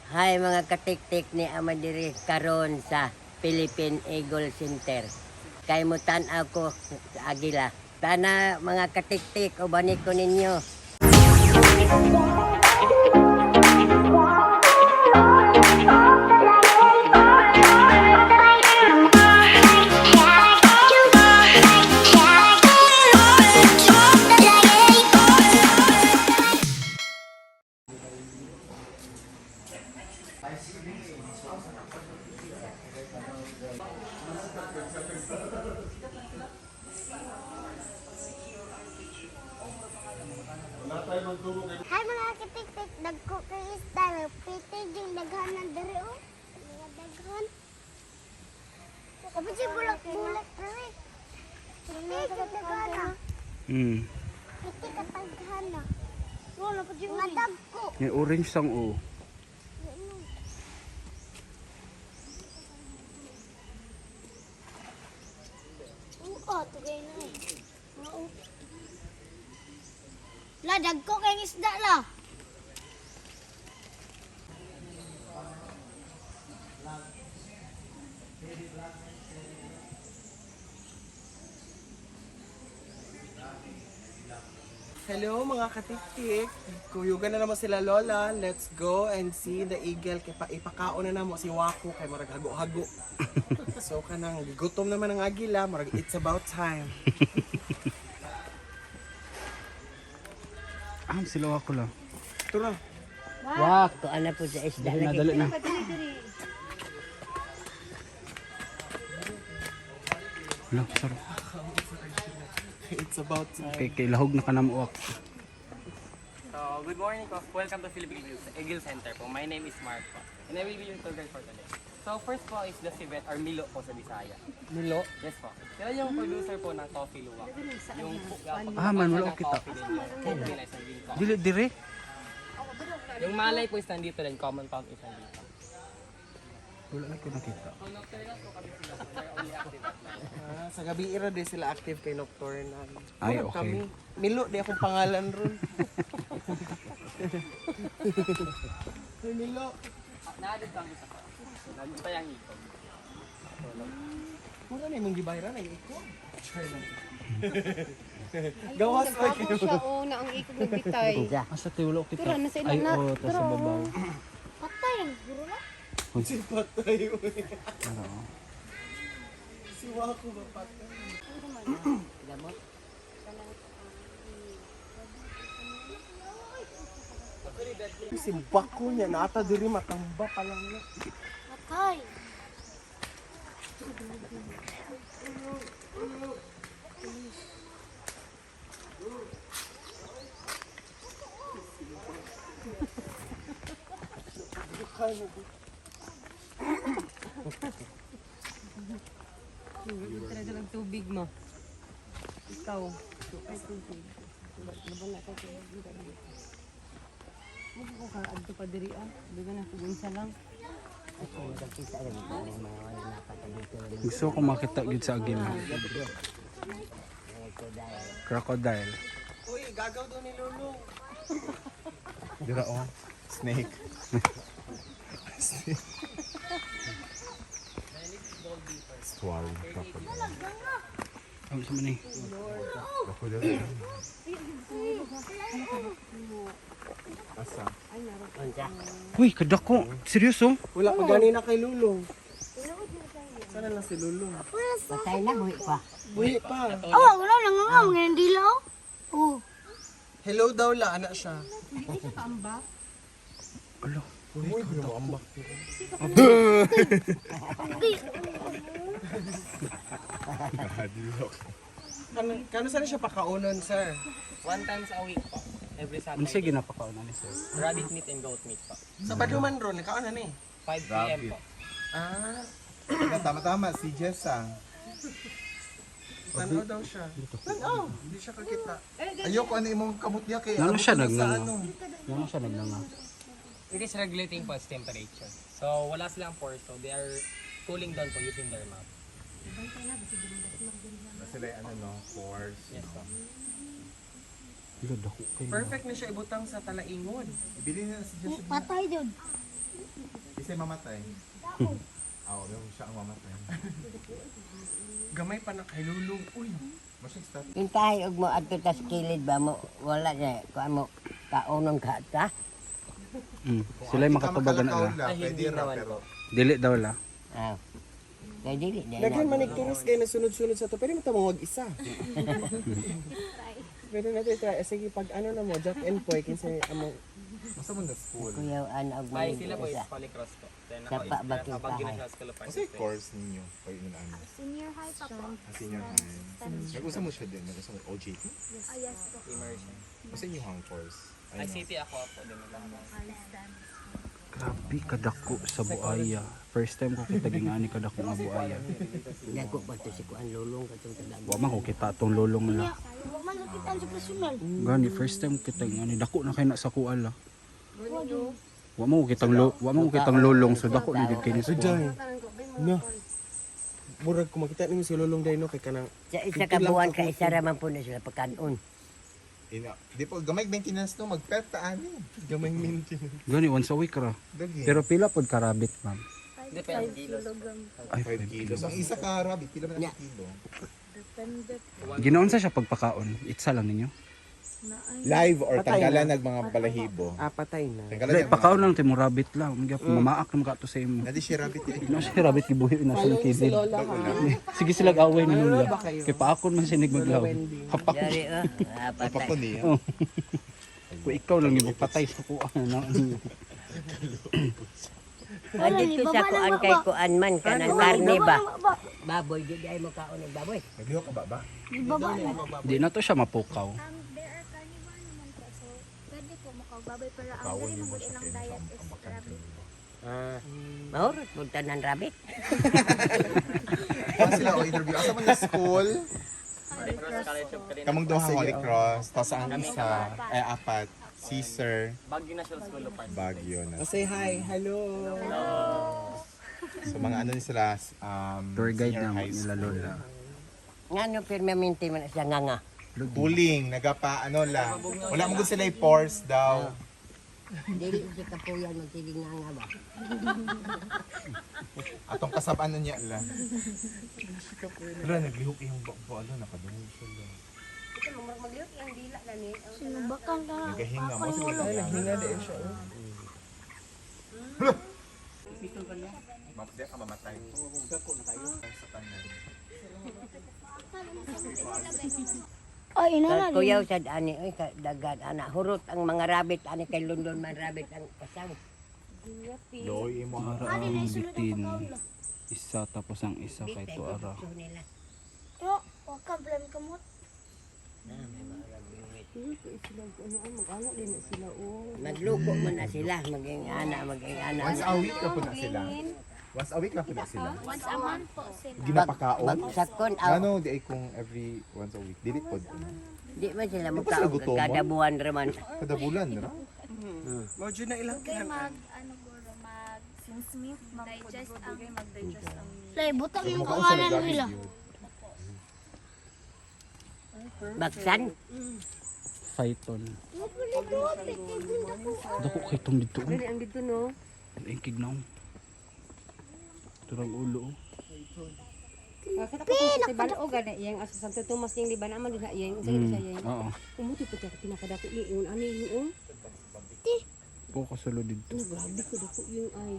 Hi, mga katiktik, ni ama diri karon sa Philippine Eagle Center. Kay mo tan-aw ko sa agila. Tana, mga katiktik, ubani ko ninyo. Hi, mga katiktik, dagko kay isda, nagpitig yung daghanan diri oh. Mga daghan. Tapos yung bulak-bulak diri. Pitig yung daghana. Pitig ka daghana. Mga dagko. May orange sang o. Oo, tugay na eh. Oo. La, dagko kay isda la. Hello, mga katiktik! Kuyugan na naman sila Lola. Let's go and see the eagle. Kay ipakaon na namo si Wako kay marag hago-hago. So kanang gutom naman ang agila, marag it's about time. Ah, sila ako lang. Tura. Wak. Ko ana po sa isda Dali na, lagi. dali na. Wala, sarap. It's about time. Kay lahog na ka na mo, wak. So, good morning po. Welcome to Philippine Eagle Center po. My name is Mark po. And I will be your tour guide for today. So, first po is the civet or Milo po sa Bisaya. Milo. Yes po. Sila yung producer po ng coffee luwak. Yung Ah, man, wala ko kita. Coffee din yung coffee nila is naging coffee. Dili, dire. Yung malay po is nandito rin, common palm is nandito. Wala na ko nakita. So, nocturnal po kami sila. So, they're only active at night. Ah, sa gabi ira di sila active kay nocturnal. Ay, Murag okay. Kami. Milo, di akong pangalan ron. Hey, Milo. Na-added kang isa po. Nandito yung ikog. Mura na imong gibayran ay iko. Gawas pa Ako siya, oh, na ang ikog ng bitay. Unsa? Asa tayo, wala ko kita. Tara, nasa Ay, ilan na. oh, tas sa babaw. Patay ang guro na. Si patay. Uy. Tara, oh. Si Wako ba patay? Gamot. Si Bako niya, nata diri matamba pa lang na. Patay. Tara lang tubig mo. Ikaw. Ay, tubig. Wala ka tubig. Mo ko ka adto pa diri ah. Di ba na kugunsa lang. Magkita rin mga wala na pa dito. Gusto ko makita gid sa agila. Crocodile. Uy, gagaw daw ni Lolo. Dira oh. Snake. Swallow crocodile. Ano sa man eh? Crocodile. Asa? Unsa? Uy, kadako. Seryoso? Wala pa gani na kay Lolo. Sana lang si Lolo. Patay na buhi pa. Buhi pa. Oh, wala nang nga mga dila oh. Oh. Hello daw la, anak siya. Alo. Uy, ambak. Kano, kano sana siya pakaunon, sir? One times a week po. Every Ano siya Saturday. ginapakaon ni sir? Rabbit meat and goat meat po. Sa Baduman ron, nakaon na ni. 5 p.m. po. Ah, Tama-tama, si Jessa. tanaw daw siya. Tanaw, hindi siya kakita. Ayoko, ano imong kamot niya kay Nano siya abot na sa nagnanga? ano. Ano siya nagnanga? It is regulating po its temperature. So, wala silang pores, so they are cooling down po using their mouth. Sila yung ano no, force. Yes po. Ilo, dako kayo. Perfect na siya ibutang sa talaingon. Ibili na si Jessa. Patay jud. Kinsay mamatay? Oo, yung siya ang mamatay. Gamay pa na kay lulong. Uy. Masya stop. Intahay og mo adto tas kilid ba mo wala na kuan mo kaunon ka ta. Sila yung makatubagan na la. Ay, Pwede hindi ra, naman pero po. Dili daw la. Ah. Kay dili na. Daghan man tourist kay nasunod-sunod sa to. Pwede mo tamang isa. Pwede natin try. Eh, sige, pag ano na mo, Jack and Poy, kinsa among Masa mo na school? Kuyaw ana og Ay, sila maligo po is sa. Holy Cross po. Then Sa ako is pa- Baguio sa Baguio Tahay. National School of Arts. Masa yung course ninyo? Pag yun ano? Senior high pa po. Ah, senior high. Nag-usa mo siya din? Nag-usa mo OJT? Ah, yes po. Immersion. Masa inyong hang course? Ay, city ako po din. Grabe kadako sa buaya. First time ko kita gingani kadako nga buaya. Dako pa to si kuan lulong katong tadag. Wa man ko kita atong lulong la. Wa man lupitan sa personal. Gani first time kita ngani dako na kay na sa kuan la. Wa mo kitang lulong so dako na jud kay ni sa kuan. No. Murag kung makita nimo si Lulong Dino kay kanang Sa isa ka buwan ka isa ra man po na sila pagkaon. Ina, di po, gamay maintenance no, magpet ta ani. gamay maintenance. Gani once a week ra. Dagi. Pero pila pod ka rabbit, ma'am? Hindi, 5 kilos. Ay, 5 kilos. Ang isa ka rabbit, pila man ang kilo? Ginaon sa siya pagpakaon. Itsa lang ninyo. Live or Patay tanggalan nag mga balahibo. Ah, patay na. Tanggalan Dai ng mga- pakaon lang timo rabbit lang. Magyap mamaak na makato sa imo. Nadi siya rabbit eh. Ginaon siya rabbit gibuhi na sa Follow niyo si kilid. Lola ha. Sige sila away ni Nanonood Lola. ba kayo? Kay paakon man sinig maglaw. Wendy. Hapak Dari oh. Ah, Apak patay. ko niya. Oh. Kung ikaw lang yung patay sa kuan na. Ah, dito sa kuan kay kuan man kanang karne ba. Baboy di ay mo kaon og baboy. Naglihok ka ba ba? Baba na. Di na to siya mapukaw. There are carnivore naman po. So, pwede po makagbabay pero ang Bawal dili mo mo siya ilang kay diet is ambakan rabbit. Ah. Mahurot pud tanan rabbit. Ah, sila o interview. Asa man na school? Holy Cross College of Kalinga. Kamong duha Holy Cross. Tapos ang isa, ay apat, Caesar, Baguio National School of Arts. Baguio na. Oh, say hi. Hello. So mga ano ni sila, Tour guide senior na high nila school. Lola. Ngano permanente man na siya nga nga. Puling, nagapa ano la. Wala mo gud sila i-force daw. Dili siya kapuyan magsiling nga nga ba. Atong kasabaan na niya la. Wala, naglihok yung bakbo. Ano, nakadungog siya la. Sinubakan ka na. Nagahinga mo. Sige, Hinga din siya. oh. Mapde ka mamatay. Sa tanan. Ay, ina na. Kuyaw sad ani oy ka dagan ana hurot ang mga rabbit ani kay London man rabbit ang kasang. Doy imo ha. Ara ang bitin. Isa tapos ang isa kay to ara. Gusto nila. Yo, wa ka blame kamot. Magluko man na sila maging ana maging ana. Once a week na po na sila. Once a week na po na sila. Once a month po sila. Ginapakaon. Bagsakon aw Ano, di ay kung every once a week. Dili pod. di man sila Di pa sila mukaon gutomon? kada buwan ra man. Kada bulan, ra? Mao jud na ilang Mag, ano guro, mag, digest ang, mag-digest ang Lay, butang yung Mukaon sila pangalan gabi nila. yun. Baksan Python. Dako kay tong dito. Dali ang dito no. Ang kignaw. Turang ulo. oh. Sa balo gani iyang asa Santo Tomas ning liban aman din iyang unsa gani siya iyang. Oo. Umuti pa ka pinakadako yung ingon ani yung oh. Po kasulo dito. Ano, grabe ko dako yung ay.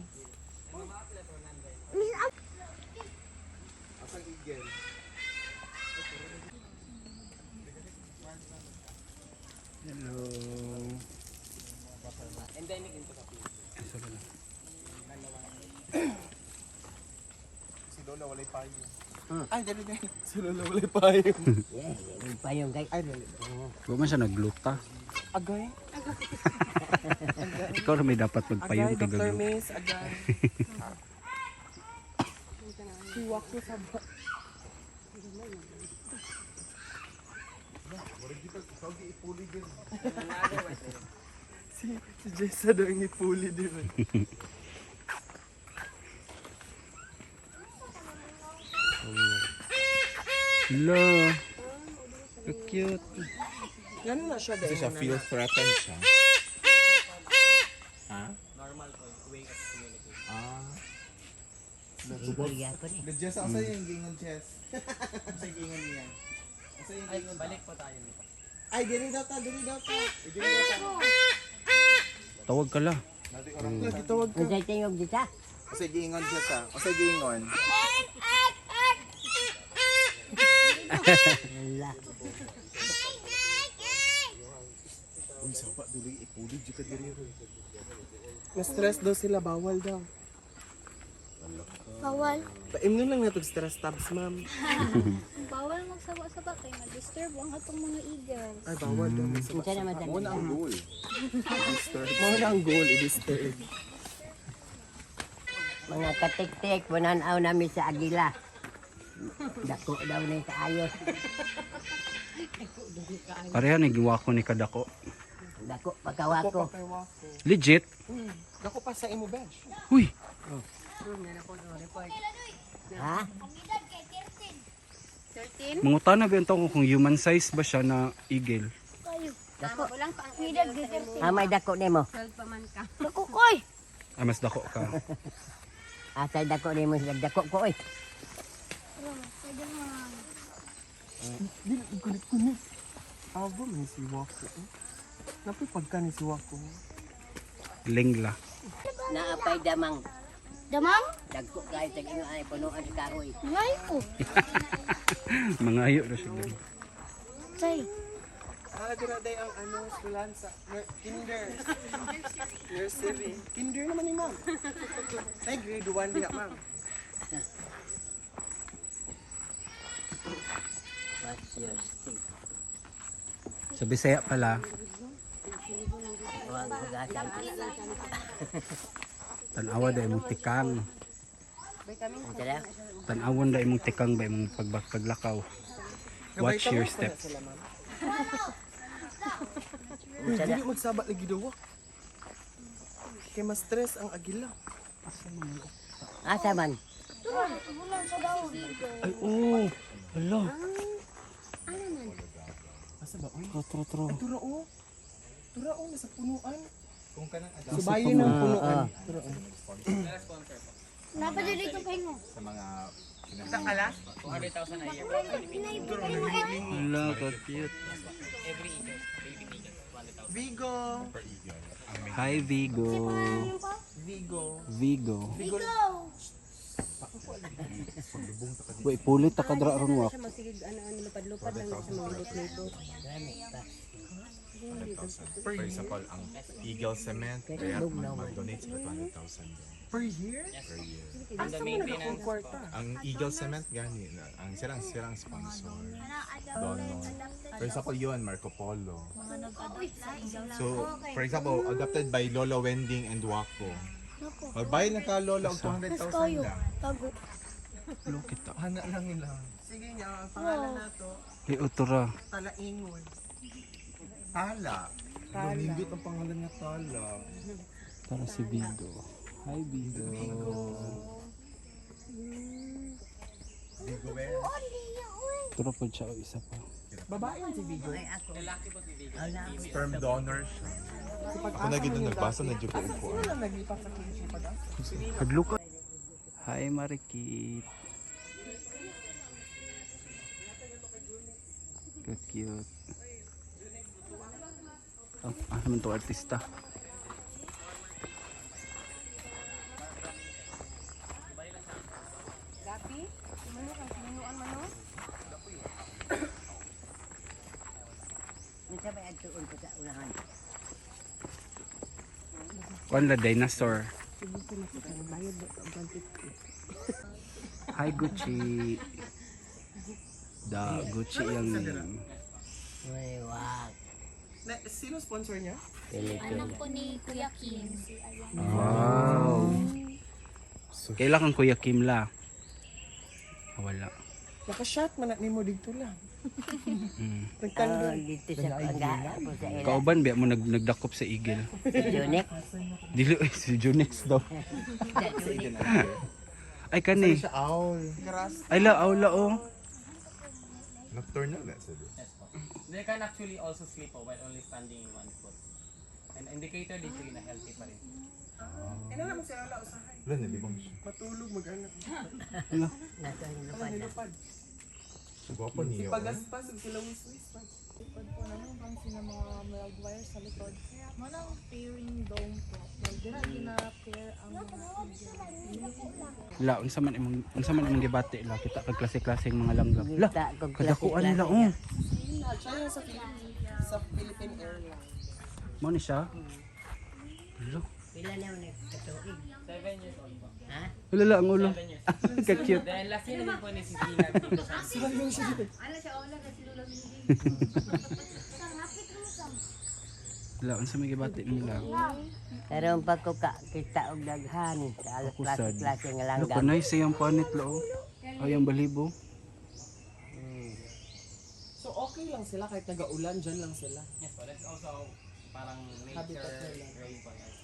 Hello. Endemic din po sa Philippines. Isa ba na? Si Lola walay payo. Ay, dali dali. Si Lola walay payo. Yeah, payong kay Ay, dali. Wa man siya nagluta. Agay. Ikaw na may dapat magpayong Agay, kay Dr. gagawin. Miss. Agay. Siwak ko sa ba. Si Jessa daw yung ipuli, di ba? Hello. Cute. Ganun na siya Kasi dahil. siya feel threatened siya. Ha? Normal po, way of communication. Ah. Eagle gyapon eh. The Jess, asa yung gingon, Jess? Asa yung gingon niya? Asa yung Ay, gingon? balik po tayo dito. Ay, diri daw ta, diri daw ta. Diri daw ta. Tawag ka la. Lagi tawag ka. Unsay tingog dita? Asa yung gingon, Jess, ah? Asa yung gingon? Wala. Uy, sapa, dili, ipulid, ka diri. Na-stress daw sila, bawal daw. Bawal. Paimnon lang natog stress tabs, ma'am. Bawal magsaba-saba kay ma-disturb ang atong mga eagles. Ay, bawal daw. Unsa naman sa Muna ang goal. Mao na ang goal, i-disturb. Mga katiktik, mananaw namin sa agila. Dako daw ni kaayo. Pareha ni giwako ni kadako. Dako pagkawako. Kay Wako. Legit. Dako pa sa imo bench. Huy. Ha? 13? Mangutana ba yung ko kung human size ba siya na eagle? Dako. Walang pa ang Midad kay 13. Amay dako nimo. 12 pa man ka. Dako koy. Ah, mas dako ka. Asay dako nimo, dako ko oy. Dili kulit-kulit. Abo man si Wako. Eh. Napoy pagka ni si Wako. Lingla. Naapay damang. Damang? Dagko kayo sa inyo ay punuan sa kahoy. Ngay ko. Mga ayo ra siya. Dali. Say. Ah, dira day ang ano, eskwelahan sa kinder. Nursery. Kinder naman ni ma'am. Ay, grade 1 diha, ma'am. What's your step? Sa Bisaya pala, Huwag hugasan. tanawa da imong tikang. Unsa daw? Tanawon da imong tikang ba imong pagbaklakaw. Watch your steps. Sila, ma'am. Uy, Unsa dili daw? magsaba lagi daw. Ah. Kay mas stress ang agila. Asa man? Ay, oo. Hala. Asa ba? Uy, Tro, tro, tro. ay, tura oh. Tura oh, nasa punuan. Kung ka nang adapt Subayin ng punuan. Tura oh. Napa dili ko pahingo. sa mga Kita kala? 200,000 a year po. Hala, ka-cute. Every eagle, Philippine eagle, 200,000. Vigo. per eagle. Ang may Hi, Vigo. Vigo. Vigo. Vigo. Wait, pulit ta kadra ron wak. Siya magsigig ano-ano lupad-lupad lang sa mga libot-libot. 200,000. For example, ang Eagle Cement, kaya mag-donate sila 200,000 din Per year? per year. And the Asa mo na akong maintenance kwarta? Ang Eagle Cement gani, ang silang sponsor, donor. For example, yun, Marco Polo. So, for example, adopted by Lolo Wending and Waco. Magbayad na ka Lola og 200,000 lang. Tago. Look kita. Hana lang nila. Sige niya, ang pangalan nato, Ay, otura. Talaingon. Tala. Tala. Nindot ang pangalan niya, Tala. Tara si Vigo. Hi, Vigo. Vigo eh. Tara po siya, o isa pa. Babae yan si Vigo. Lalaki po si Vigo. Sperm donor siya. Ako na gid nagbasa na jud ko upo. Sino lang naglipat sa kimchi pag-asa? Hadlo ka. Hi, Marikit. Ka-cute. Oh, ah, naman to artista. Gabi? Mano kang sinuan mano? Unsa ba adtuon ko sa unahan? Kuan la dinosaur. Hi, Gucci. Da Gucci yung name. Uy, wag. Na, sino sponsor niya? Pilipino. Anak po ni Kuya Kim. Si Ayan. Wow. Kailan kang Kuya Kim la? Ah, wala. Naka-shot man na nimo dito lang. Oh, Nagtanggal. dito sa pangga po sa ila. Kauban ba mo nagdakop sa eagle? Si Junik. Dili oy, si Junex daw. Ay kani. Siya owl. Grass. Ay la owl la oh. Nocturnal na sabi. Yes po. They can actually also sleep po while only standing in one foot. And indicator dito yun na healthy pa rin. Ina naman sila wala usahay. Wala, nalibang siya. Matulog mag-anak. Hala. Nasa lupad. Nilupad. Gwapo Si niyo. Eh. Pagaspas ug sila Wiswis pa. Likod po namin bang sila mga mild wire sa likod. Manang pairing dome po. Like, dira gina-pair ang mga eagle. La, unsa man imong gibati la kita kag klase-klaseng mga langgam. La, Kita kog kadakuan nila klase-klase. oh. Siya yung sa Philippine Airlines. Mo ni siya. Hala. Pila na yung nagkatuig? 7 years old po. Ha? Hala la ang ulo. 7 years. Ka cute. Then last year na din po ni si Sinag dito sa La, unsa may gibati nila? Karon pa ko ka kita og daghan sa Ako sad. klase-klase nga Look, langgam. nice iyang panit la oh. Ay, ang balibo. So okay lang sila kahit nagaulan, dyan lang sila. Yes po, that's also parang nature Habitat nila. rain po. Yes.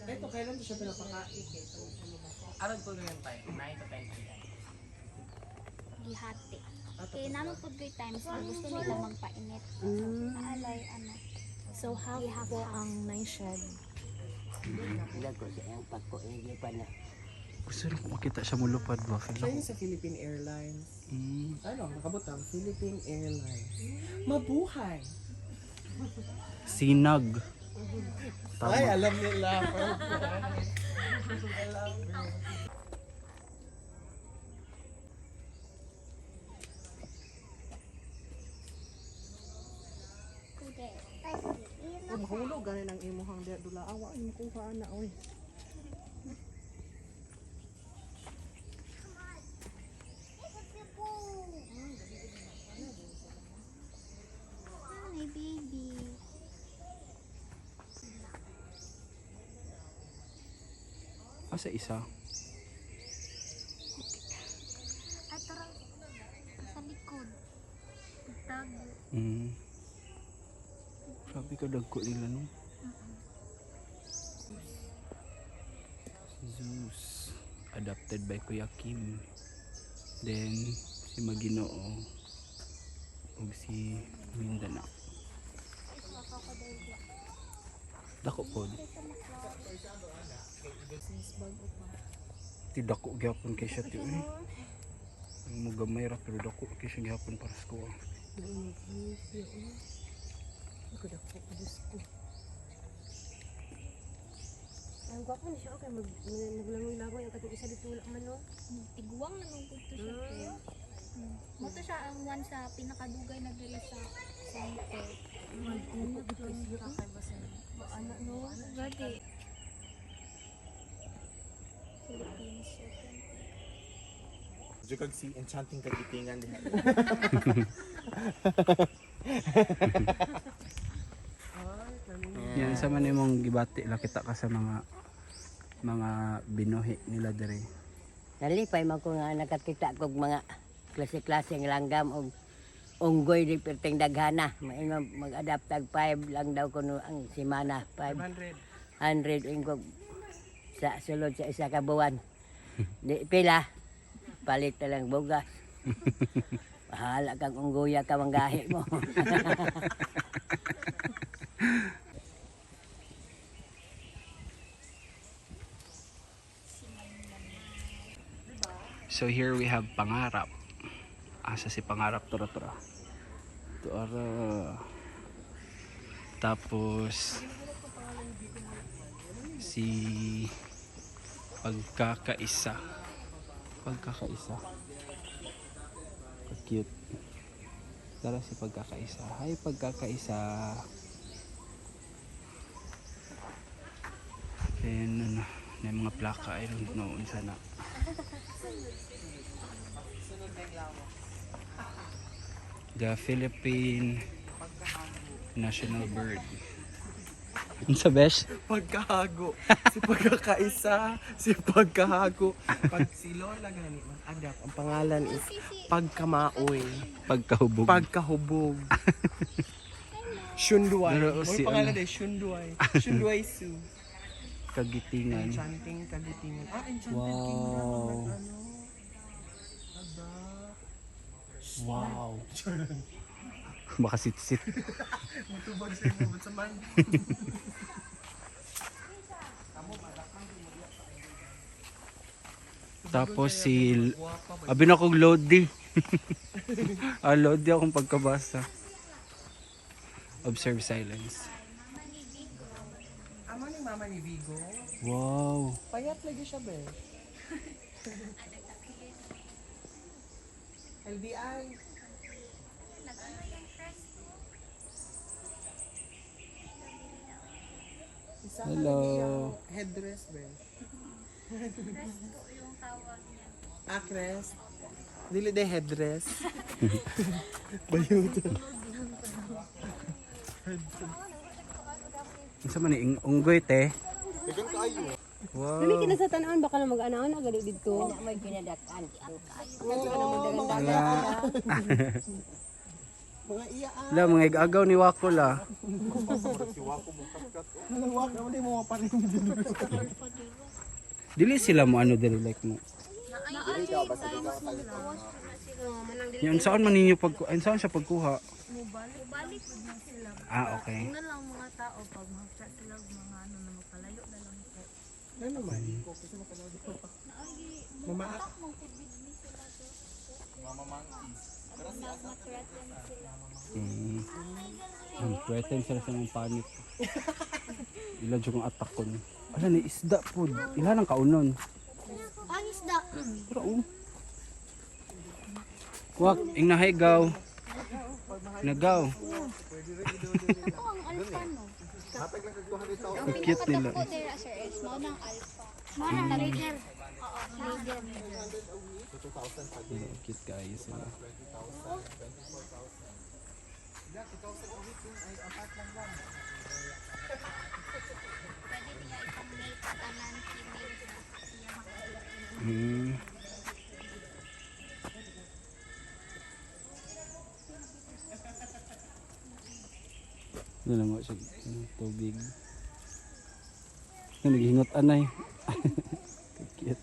Ito, kailan to siya pinapakain? Around po ganyan time, 9 to 10 p.m. Gihati. Kaya naman po ko'y times na gusto nila magpainit. So, alay, ano. So half po ang night shed. Dagko sa iyang pagko hindi pa na. Gusto rin ko makita siya mulupad ba? Feel Siya ako. yung sa Philippine Airlines. Ano, nakabutang, Philippine Airlines. Mabuhay! Sinag. Ay, Tama. alam nila. Perfect. I love it. Mahulog ganin ang imuhang diya dula. Awa ay makuha na oy. Hi, baby. Asa isa? Ay, tara. Sa likod. Tago. Grabe ka dagko nila no. Zeus. Adapted by Kuya Kim. Then si Maginoo ug si Mindanao. Dako pod. Ti dako gyapon kay siya ti oy. Ang mo gamay ra pero dako kay siya gyapon para sa kuha. Ang gwapo ni siya okay mag naglangoy-langoy ang katong isa dito wala man no. Tiguang na nung to siya. Pero. Mo to siya ang one sa pinakadugay na diri sa center. Ano no? Gadi. Philippines Serpent. Diyo kag si Enchanting Kagitingan diha. Yan sa man imong gibati la kita ka sa mga binuhi nila diri. Nalipay man ko nga nakakita kog mga klase-klase nga langgam og unggoy di perting daghana. Maingon mag-adapt tag 5 lang daw kuno ang simana, 500 ingkog sa sulod sa isa ka buwan. Di pila palit na lang bugas. Bahala kang unggoya ka manggahi mo. So here we have Pangarap. Asa si Pangarap tura tura. Tuara. Tapos si Pagkakaisa. Pagkakaisa. Cute. Tara si Pagkakaisa. Hi Pagkakaisa. Then ano, na yung mga plaka I don't know unsa na. The Philippine National Bird. Unsa besh? Pagkahago. Si pagkakaisa, si pagkahago. Pag si Lola gani mag-adapt, ang pangalan is Pagkamaoy. Pagkahubog. Pagkahubog. Shunduay. Pero May si pangalan ano? eh, Shunduay. Shunduay Su. Kagitingan. Enchanting Kagitingan. Ah, Enchanted Wow. Kingdom. Ang ano. Aba. Wow. Baka sit-sit. Matubag sa imo sa man. Tapos si abi na kog Lodi. Ah, Lodi akong pagkabasa. Observe silence. Amo ni mama ni Vigo. Wow. Payat lagi siya, be. LDI. Isa ka Hello. lagi ang headdress, be. Ah, crest. Dili de headdress. Bayot. Unsa man ni unggoy te? Wow. Dili kina sa tan-on baka na mag-anaon na gali didto. Wala mo'y kinadak-an. Wala. Mga iya ah. La mga igagaw ni Wako la. Wag na mo maparin. Dili sila mo ano dili like mo. Yan saan man ninyo pag ay, saan siya pagkuha? Mubalik na sila. Ah, okay. Una lang mga tao pag mahapsa sila og mga ano na mapalayo na lang po. Ano man? Mama, Mm. Threaten sila sa mga panic. Ila jud kong attack kon. Ala ni isda pod. Ila nang kaunon. Ang isda. Pero oh. Kwak, ing nahigaw. Nagaw. Ako ang alpha no. Ang cute nila. Po there sir is mao nang alpha. Mao nang leader. Oo, leader. Ang cute kayo sila. Pwede niya ipang-mate tanan female sa iya. Ano lang siya, tubig. Ano, naghingot anay. Cute.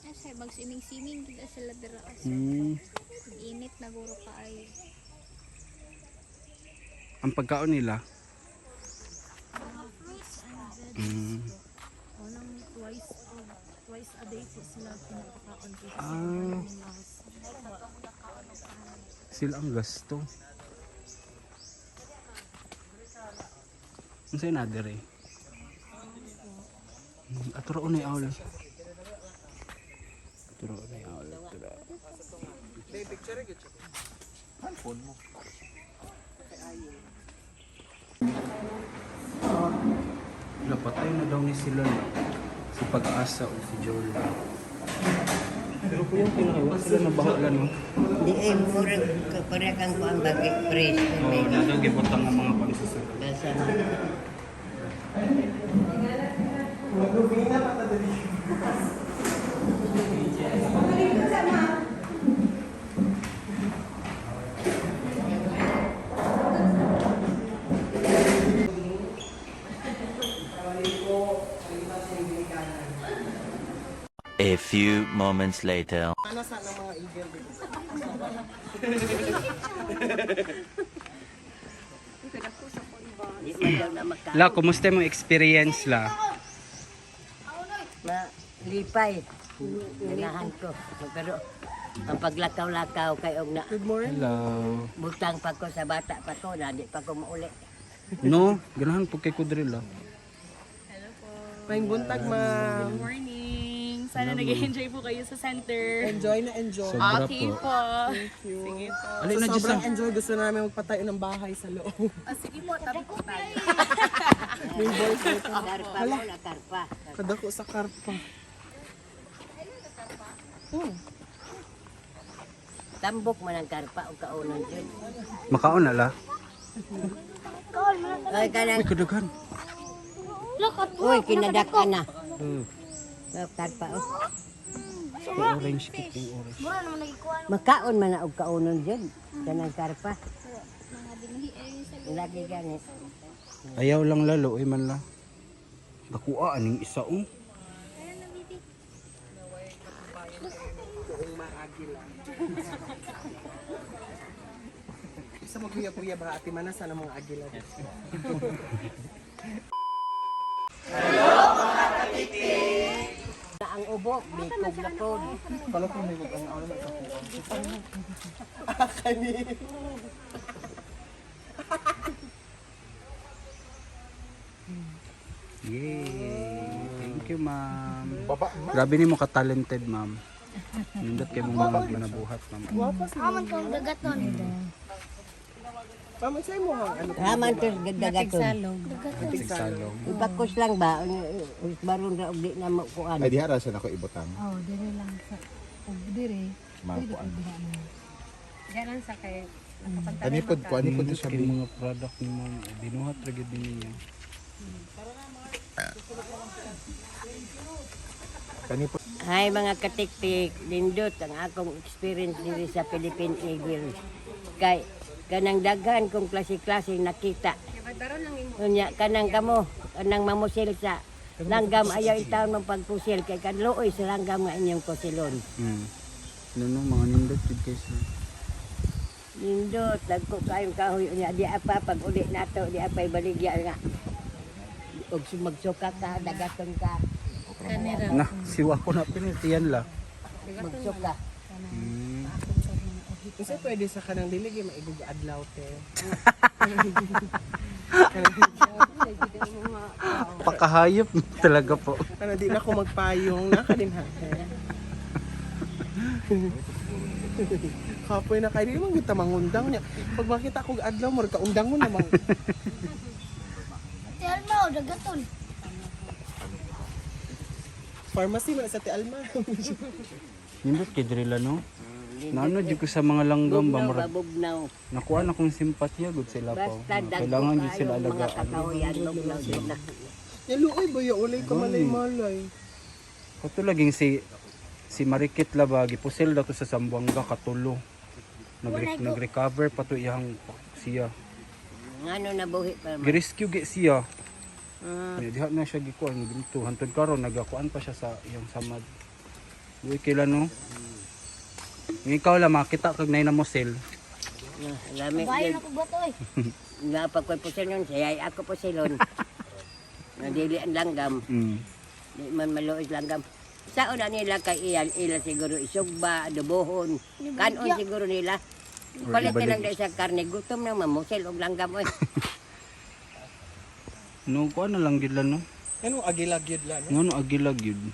Ah, sir, mag-swimming-swimming gid sila dira sir. Init na guro kaayo. Ang pagkaon nila, Mga fruits and veggies po. Unang twice a day po sila pinapakaon po sa house. Sila ang gasto. Ang sa'yo na dire? Aturo na yung owl. Aturo na yung owl. Aturo. May picture gyud siya. Phone mo. Napatay na daw ni sila na. Si Pag-asa o si Jola. Pero kung yung pinakawa sila na baho lang no? Di ay murag pareha kang kuang bagay press. Oo, na daw gibutang ang mga pansasal. Kasa Maglubina pa ta diri. A few moments later. Ano sa ng mga eagle dito? di man daw na maka La, kumusta yung experience la? Malipay. Ganahan ko. Pero ang paglakaw-lakaw kay og na Good morning. Hello. butang pa ko sa bata pa ko na di pa ko mauli. No, ganahan po kay Kudril la. May buntag, ma'am. Good morning! Sana nag-enjoy po kayo sa center. Enjoy na enjoy. Sobra Okay po. po. Thank you. Sige po. Alin So, na dyan sobrang sa... enjoy. Gusto namin magpatayo ng bahay sa loob. Ah, sige po, tabi po tayo. May voice dito. Karpa mo na karpa. Kadako sa karpa. Tambok man ang karpa og kaunon jud. Makaon na la. Ay kanang Uy, kadaghan. uy kinadak-an na. Oh, karpa oh. Yung orange cake, yung orange. Makaon man na og kaunon jud kanang karpa. Lagi gani. Ayaw lang lalo, ay man la. Nakuha, aning isa oh. Buong maagila. Sa magkuya-kuya ba ate mana sana mga agila dito. Kubo, bikog na po. Kala ko may mag-ano ano sa kuwan. Ah, kani. Yay! Thank you, ma'am. Baba ma. Grabe ni mo ka-talented, ma'am. Nindot kay mong mga ginabuhat, ma'am. Guwapa si Aman kong dagaton. Ma'am, sa'yo mo hang ano? Haman to gagagaton. Tigsalong. Ipakos lang ba? Baron ra og di na mo kuan. Ay diha ra siya nako ibutang. Oh, dire lang sa ug dire. Makuan. Diyan lang sa kay Ani pod ko, ani pod Nindot siya kay bi. mga product ni ma'am. Binuhat ra gyud ni niya. Kani pod. Hi mga katiktik, nindot ang akong experience diri sa Philippine Eagle. Kay kanang daghan kong klase-klase nakita. Unya kanang kamo, kanang mamusil sa langgam ayaw itaon mong pagpusil kay kanluoy sa langgam nga inyong kusilon. No, no, mga nindot jud kay sir. Nindot, dagko kayong kahoy unya di apa pag uli nato di apay baligya nga. Og magsuka ka, dagaton ka, Na, siwa ko na pinitiyan la. magsuka. Kasi pwede sa kanang dilig eh, maigog adlaw te. Pakahayop talaga po. Ano di na ako magpayong na ka din ha. Kapoy na kayo, di man kita mangundang niya. Pag makita ko adlaw, murag kaundang mo namang. Tell mo, dagaton. Pharmacy man sa Ti Alma. Nindot kay diri la, no? Naano jud ko sa mga langgam ba Bugnaw ba murag bugnaw. nakuha na kong simpatiya gud sila po. Basta dagko Kailangan jud sila kayong mga alagaan. kakahuyan, bugnaw jud na. Yaluoy ba ya ulay ka malay-malay. Kato laging si si Marikit la ba gipusil daw to sa Zamboanga katulo. Nag-recover pa to iyang siya. Ngano nabuhi pa man. Gi-rescue gi siya. Mm. Diha na siya gikuan dito hantod karon nagakuan pa siya sa iyang samad. Uy kila no. Nga ikaw la makita kag nay na mosel. Lami Bayo jud. na ko bato eh. Nga pa ko'y pusilon, siya ay ako pusilon. Nadili ang langgam, di man maluoy langgam. Sa una nila kay iyan, ila siguro isugba, adobohon, kanon siguro nila. Palit na lang dahil sa karne, gutom na mamusil og langgam oy. No, kuan na lang gid la no. Ano agilag yun lang, no? Ngano agilag yun.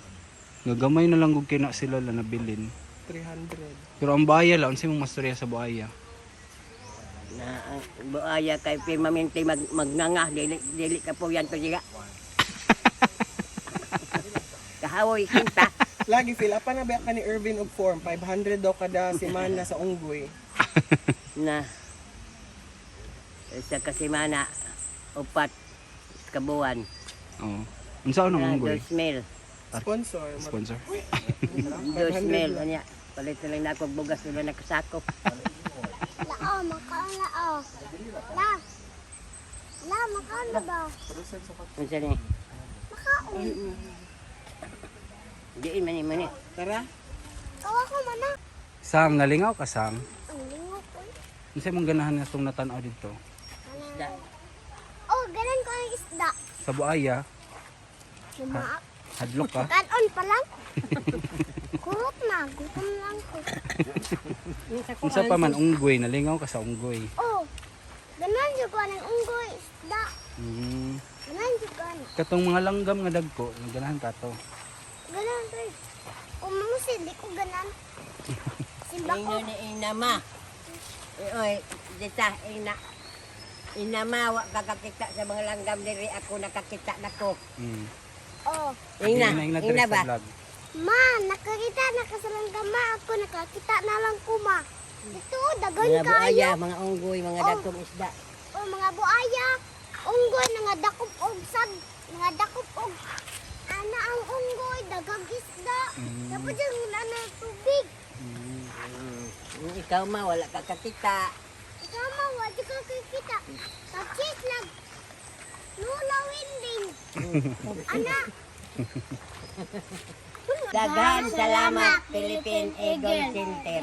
Nga gamay na lang gud kay na sila la nabilin. 300. Pero ang buaya la unsa imong mastorya sa buaya? Na ang buaya kay pirmamente magnanga, dili dili ka po yan to siga. Kahawoy kinta. Lagi fill up pa na ba ka ni Irvin og form 500 daw kada semana sa unggoy. Na sa kasimana upat kabuan. Oo. Unsa anong Na, unggoy? 2,000. Sponsor. Sponsor. 2,000 unya. Palit na lang na ako og bugas nila nakasako. Lao, makaon lao. La. La, makaon na ba? Unsa ni? Makaon. Diin man ni man ni. Tara. Kawa ko man na. Sang nalingaw ka sang. Ang lingo ko. Unsa imong ganahan nga itong natan-aw dito? Isda. Oh, ganan ko ang isda. Sa buaya, Lumaak. hadlok ka. Kanon pa lang. Kurot na, gutom lang ko. Unsa pa man unggoy, nalingaw ka sa unggoy. Oh, ganan jud ko ang unggoy isda. Ganan jud ko ana. Katong mga langgam nga dagko, naganahan ka to. Ganan to. Umangusin, di ko ganan. Simba ko. Ingon ni inama. Oy, dita ina. Inama wa kakakita sa mga langgam diri ako nakakita nako. Oh, Ina, Ina, ina ina ba? sa vlog. ma, nakakita na ka sa langgam, ma. Ako nakakita na lang ko, ma. Dito, dagan Mga kayo. buaya, mga unggoy, mga dagkong isda. O mga buaya, unggoy nga dakop og sag, nga dakop og ana ang unggoy, dagag isda. Tapos yung ana tubig. Ikaw ma wala kakakita. Ikaw ma, wala ka kakita. Pag-cheese lang. Lula winding. Ana. Daghan salamat Philippine Eagle Center.